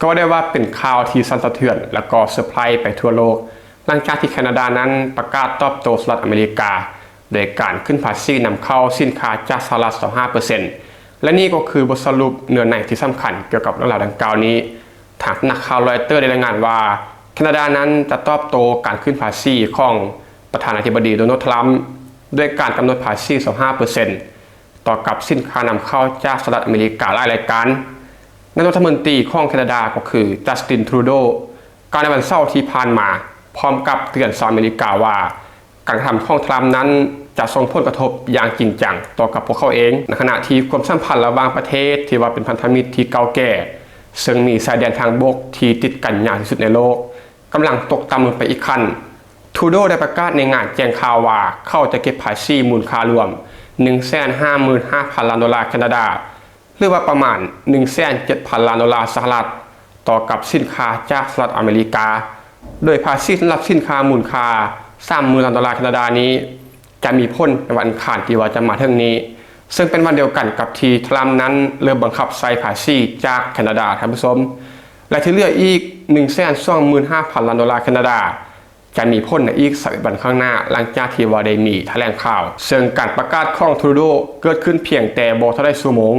ກໍວ່າໄດ້ວ່າເປັນຂ່າວທີ່ສັ່ນສະເທືອນ ແລະກໍເຊີໄພຣໄປທົ່ວໂລກ ຫຼັງຈາກທີ່ແຄນາດານັ້ນປະກາດຕອບໂຕ້ສະຫະລັດອາເມລິກາ ໂດຍການຂຶ້ນພາສີນຳເຂົ້າສິນຄ້າຈາກສະຫະລັດ ຊາວຫ້າເປີເຊັນ ແລະນີ້ກໍຄືບົດສະຫຼຸບເນື້ອໃນທີ່ສຳຄັນກ່ຽວກັບເລື່ອງລາວດັ່ງກ່າວນີ້. ທາງສຳນັກຂ່າວຣອຍເຕີໄດ້ລາຍງານວ່າ ແຄນາດານັ້ນຈະຕອບໂຕ້ການຂຶ້ນພາສີຂອງປະທານາທິບໍດີ ໂດນັລ ທຣຳ ດ້ວຍການກຳນົດພາສີ ຊາວຫ້າເປີເຊັນ ຕໍ່ກັບສິນຄ້ານຳເຂົ້າຈາກສະຫະລັດອາເມລິກາຫຼາຍລາຍການ. ນາຍົກລັດຖະມົນຕີຂອງແຄນາດາກໍຄື ຈັສຕິນ ທຣູໂດ ກ່າວໃນວັນເສົາທີ່ຜ່ານມາ ພ້ອມກັບເຕືອນຊາວອາເມລິກາວ່າ ການກະທຳຂອງທຣຳນັ້ນຈະສົ່ງຜົນກະທົບຢ່າງຈິງຈັງຕໍ່ກັບພວກເຂົາເອງ, ໃນຂະນະທີ່ຄວາມສຳພັນລະຫວ່າງປະເທດທີ່ວ່າເປັນພັນທະມິດທີ່ເກົ່າແກ່ ເຊິ່ງມີຊາຍແດນທາງບົກທີ່ຕິດກັນຍາວທີ່ສຸດໃນໂລກ ກຳລັງຕົກຕ່ຳລົງໄປອີກຂັ້ນ. ທຣູໂດໄດ້ປະກາດໃນງານແຈ້ງຂ່າວວ່າ ເຂົາຈະເກັບພາສີມູນຄ່າລວມ ໜຶ່ງແສນຫ້າໝື່ນຫ້າພັນລ້ານໂດລາແຄນາດາ ຫຼືວ່າປະມານ ໜຶ່ງແສນເຈັດພັນລ້ານໂດລາສະຫະລັດ ຕໍ່ກັບສິນຄ້າຈາກສະຫະລັດອາເມລິກາ, ໂດຍພາສີສຳລັບສິນຄ້າມູນຄ່າ ສາມໝື່ນລ້ານໂດລາແຄນາດານີ້ ຈະມີຜົນໃນວັນອັງຄານທີ່ວ່າຈະມາເຖິງນີ້, ເຊິ່ງເປັນວັນດຽວກັນກັບທີ່ທຣຳນັ້ນເລີ່ມບັງຄັບໃຊ້ພາສີຈາກແຄນາດາ, ທ່ານຜູ້ຊົມ. ແລະທີ່ເຫຼືອອີກ ໜຶ່ງແສນສອງໝື່ນຫ້າພັນລ້ານໂດລາແຄນາດາ ຈະມີຜົນໃນອີກຊາວເອັດວັນຂ້າງໜ້າ ຫຼັງຈາກທີ່ວ່າໄດ້ມີຖະແຫຼງຂ່າວ. ເຊິ່ງການປະກາດຂອງທຣູໂດເກີດຂຶ້ນພຽງແຕ່ບໍ່ເທົ່າໃດຊົ່ວໂມງ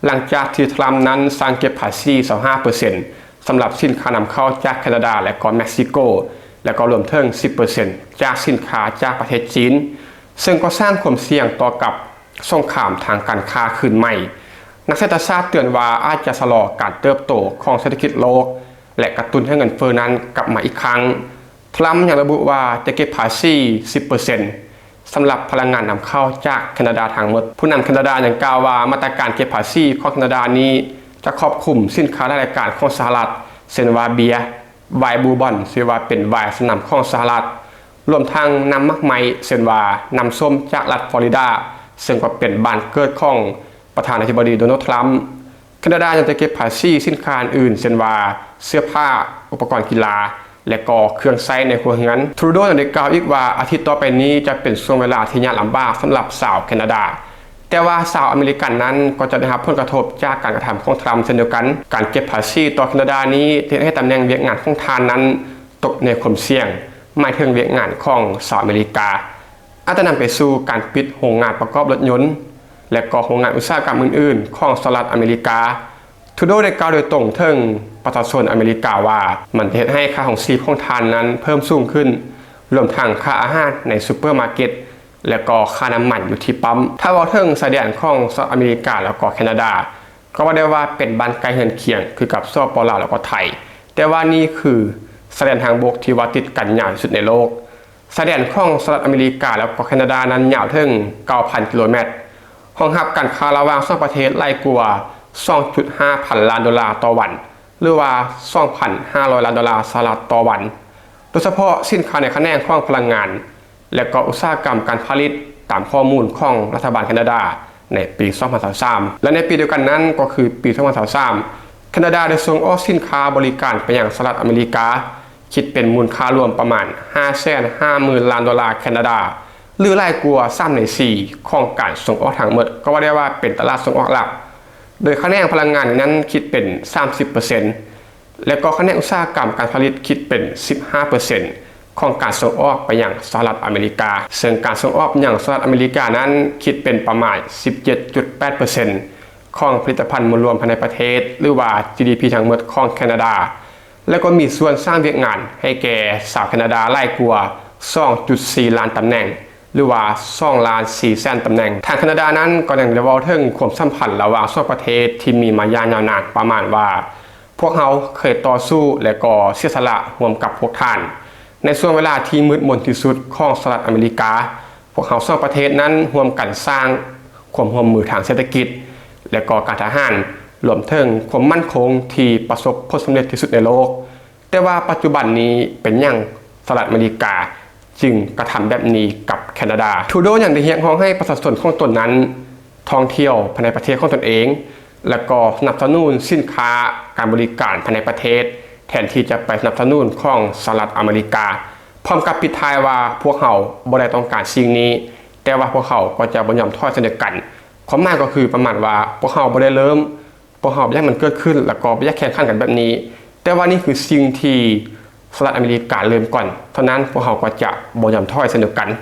ຫຼັງຈາກທີ່ທຣຳນັ້ນສັ່ງເກັບພາສີ ຊາວຫ້າເປີເຊັນ ສຳລັບສິນຄ້ານຳເຂົ້າຈາກແຄນາດາ ແລະກໍເມັກຊິໂກ ແລະກໍລວມເຖິງ ສິບເປີເຊັນ ຈາກສິນຄ້າຈາກປະເທດຈີນ, ເຊິ່ງກໍສ້າງຄວາມສ່ຽງຕໍ່ກັບສົງຄາມທາງການຄ້າຄືນໃໝ່. ນັກເສດຖະສາດເຕືອນວ່າອາດຈະຊະລໍການເຕີບໂຕຂອງເສດຖະກິດໂລກ ແລະກະຕຸ້ນໃຫ້ເງິນເຟີ້ນັ້ນກັບມາອີກຄັ້ງ. ທຣຳຍັງລະບຸວ່າຈະເກັບພາສີ ສິບເປີເຊັນ ສຳລັບພະລັງງານນຳເຂົ້າຈາກແຄນາດາທັງໝົດ. ຜູ້ນຳແຄນາດາຍັງກ່າວວ່າ ມາດຕະການເກັບພາສີຂອງແຄນາດານີ້ຈະຄອບຄຸມສິນຄ້າຫຼາຍລາຍການຂອງສະຫະລັດ ເຊັ່ນວ່າເບຍ, ວາຍບູບອນ ທີ່ວ່າເປັນວາຍຊັ້ນນຳຂອງສະຫະລັດ, ລວມທັງນ້ຳໝາກໄມ້ ເຊັ່ນວ່ານ້ຳສົ້ມຈາກລັດຟລໍຣິດາ ເຊິ່ງກໍເປັນບ້ານເກີດຂອງປະທານາທິບໍດີ ໂດນັລ ທຣຳ. ແຄນາດາຍັງຈະເກັບພາສີສິນຄ້າອື່ນໆ ເຊັ່ນວ່າເສື້ອຜ້າ, ອຸປະກອນກິລາ ແລະກໍເຄື່ອງໃຊ້ໃນຄົວເຮືອນ. ທຣູໂດຍັງໄດ້ກ່າວອີກວ່າ ອາທິດຕໍ່ໄປນີ້ຈະເປັນຊ່ວງເວລາທີ່ຍາກລຳບາກສຳລັບຊາວແຄນາດາ, ແຕ່ວ່າຊາວອາເມລິກັນນັ້ນກໍຈະໄດ້ຮັບຜົນກະທົບຈາກການກະທຳຂອງທຣຳເຊັ່ນດຽວກັນ. ການເກັບພາສີຕໍ່ແຄນາດານີ້ຈະເຮັດໃຫ້ຕຳແໜ່ງວຽກງານຂອງທ່ານນັ້ນຕົກໃນຄວາມສ່ຽງ, ໝາຍເຖິງວຽກງານຂອງຊາວອາເມລິກາ ອາດຈະນຳໄປສູ່ການປິດໂຮງງານປະກອບລົດຍົນ ແລະກໍໂຮງງານອຸດສາຫະກຳອື່ນໆຂອງສະຫະລັດອາເມລິກາ. ທຣູໂດໄດ້ກ່າວໂດຍຕົງເຖິງປະຊາຊົນອາເມລິກາວ່າ ມັນຈະເຮັດໃຫ້ຄ່າຄອງຊີບຂອງທ່ານນັ້ນເພີ່ມສູງຂຶ້ນ, ລວມທັງຄ່າອາຫານໃນຊຸບເປີມາເກັດ ແລະກໍຄ່ານ້ຳມັນຢູ່ທີ່ປ້ຳ. ຖ້າເວົ້າເຖິງຊາຍແດນຂອງສະຫະລັດອາເມລິກາ ແລະກໍແຄນາດາ ກໍວ່າໄດ້ວ່າເປັນບ້ານໃກ້ເຮືອນຄຽງຄືກັບ ສປ ລາວ ແລະກໍໄທ, ແຕ່ວ່ານີ້ຄືຊາຍແດນທາງບົກທີ່ວ່າຕິດກັນຍາວທີ່ສຸດໃນໂລກ. ຊາຍແດນຂອງສະຫະລັດອາເມລິກາ ແລະກໍແຄນາດານັ້ນຍາວເຖິງ ເກົ້າພັນກິໂລແມັດ, ຮອງຮັບການຄ້າລະຫວ່າງສອງປະເທດຫຼາຍກວ່າ ສອງຈຸດຫ້າພັນລ້ານໂດລາຕໍ່ວັນ ຫຼືວ່າ ສອງພັນຫ້າຮ້ອຍລ້ານໂດລາສະຫະລັດຕໍ່ວັນ, ໂດຍສະເພາະສິນຄ້າໃນຂະແໜງຂອງພະລັງງານ ແລະກໍອຸດສາຫະກຳການຜະລິດ, ຕາມຂໍ້ມູນຂອງລັດຖະບານແຄນາດາໃນປີສອງພັນຊາວສາມ. ແລະໃນປີດຽວກັນນັ້ນ ກໍຄືປີສອງພັນຊາວສາມ ແຄນາດາໄດ້ສົ່ງອອກສິນຄ້າບໍລິການໄປຍັງສະຫະລັດອາເມລິກາ ຄິດເປັນມູນຄ່າລວມປະມານ ຫ້າແສນຫ້າໝື່ນລ້ານໂດລາແຄນາດາ ຫຼືຫຼາຍກວ່າສາມໃນສີ່ຂອງການສົ່ງອອກທັງໝົດ, ກໍວ່າໄດ້ວ່າເປັນຕະຫຼາດສົ່ງອອກຫຼັກ, ໂດຍຂະແໜງພະລັງງານນີ້ນັ້ນຄິດເປັນ ສາມສິບເປີເຊັນ ແລະກໍຂະແໜງອຸດສາຫະກຳການຜະລິດຄິດເປັນ ສິບຫ້າເປີເຊັນ ຂອງການສົ່ງອອກໄປຍັງສະຫະລັດອາເມລິກາ, ເຊິ່ງການສົ່ງອອກໄປຍັງສະຫະລັດອາເມລິການັ້ນ ຄິດເປັນປະມານ ສິບເຈັດຈຸດແປດເປີເຊັນ ຂອງຜະລິດຕະພັນມວນລວມພາຍໃນປະເທດ ຫຼືວ່າ ຈີດີພີ ທັງໝົດຂອງແຄນາດາ, ແລະກໍມີສ່ວນສ້າງວຽກງານໃຫ້ແກ່ຊາວແຄນາດາຫຼາຍກວ່າ ສອງຈຸດສີ່ລ້ານຕຳແໜ່ງ ຫຼືວ່າ ສອງລ້ານສີ່ແສນຕຳແໜ່ງ. ທາງແຄນາດານັ້ນກໍຍັງໄດ້ເວົ້າເຖິງຄວາມສຳພັນລະຫວ່າງສອງປະເທດທີ່ມີມາຢ່າງຍາວນານ ປະມານວ່າ ພວກເຮົາເຄີຍຕໍ່ສູ້ ແລະກໍເສຍສະຫຼະຮ່ວມກັບພວກທ່ານ ໃນຊ່ວງເວລາທີ່ມືດມົນທີ່ສຸດຂອງສະຫະລັດອາເມລິກາ. ພວກເຮົາສອງປະເທດນັ້ນຮ່ວມກັນສ້າງຄວາມຮ່ວມມືທາງເສດຖະກິດ ແລະກໍການທະຫານ, ລວມເຖິງຄວາມໝັ້ນຄົງທີ່ປະສົບຜົນສຳເລັດທີ່ສຸດໃນໂລກ. ແຕ່ວ່າປັດຈຸບັນນີ້ເປັນຫຍັງສະຫະລັດອາເມລິກາຈຶ່ງກະທຳແບບນີ້ກັບແຄນາດາ? ທຣູໂດຍັງໄດ້ຮຽກຮ້ອງໃຫ້ປະຊາຊົນຂອງຕົນນັ້ນທ່ອງທ່ຽວພາຍໃນປະເທດຂອງຕົນເອງ ແລະກໍສະໜັບສະໜູນສິນຄ້າການບໍລິການພາຍໃນປະເທດ ແທນທີ່ຈະໄປສະໜັບສະໜູນຂອງສະຫະລັດອາເມລິກາ, ພ້ອມກັບປິດທ້າຍວ່າ ພວກເຮົາບໍ່ໄດ້ຕ້ອງການສິ່ງນີ້, ແຕ່ວ່າພວກເຮົາກໍຈະບໍ່ຍອມຖອຍເຊັ່ນດຽວກັນ. ຄວາມໝາຍກໍຄືປະມານວ່າ ພວກເຮົາບໍ່ໄດ້ເລີ່ມ, ພວກເຮົາບໍ່ຢາກໃຫ້ມັນເກີດຂຶ້ນ ແລະກໍບໍ່ຢາກແຂ່ງຂັນກັນແບບນີ້, ແຕ່ວ່ານີ້ຄືສິ່ງທີ່ສະຫະລັດອາເມລິກາເລີ່ມກ່ອນ, ເທົ່ານັ້ນພວກເຮົາກໍຈະບໍ່ຍອມຖອຍເຊັ່ນດຽວກັນ.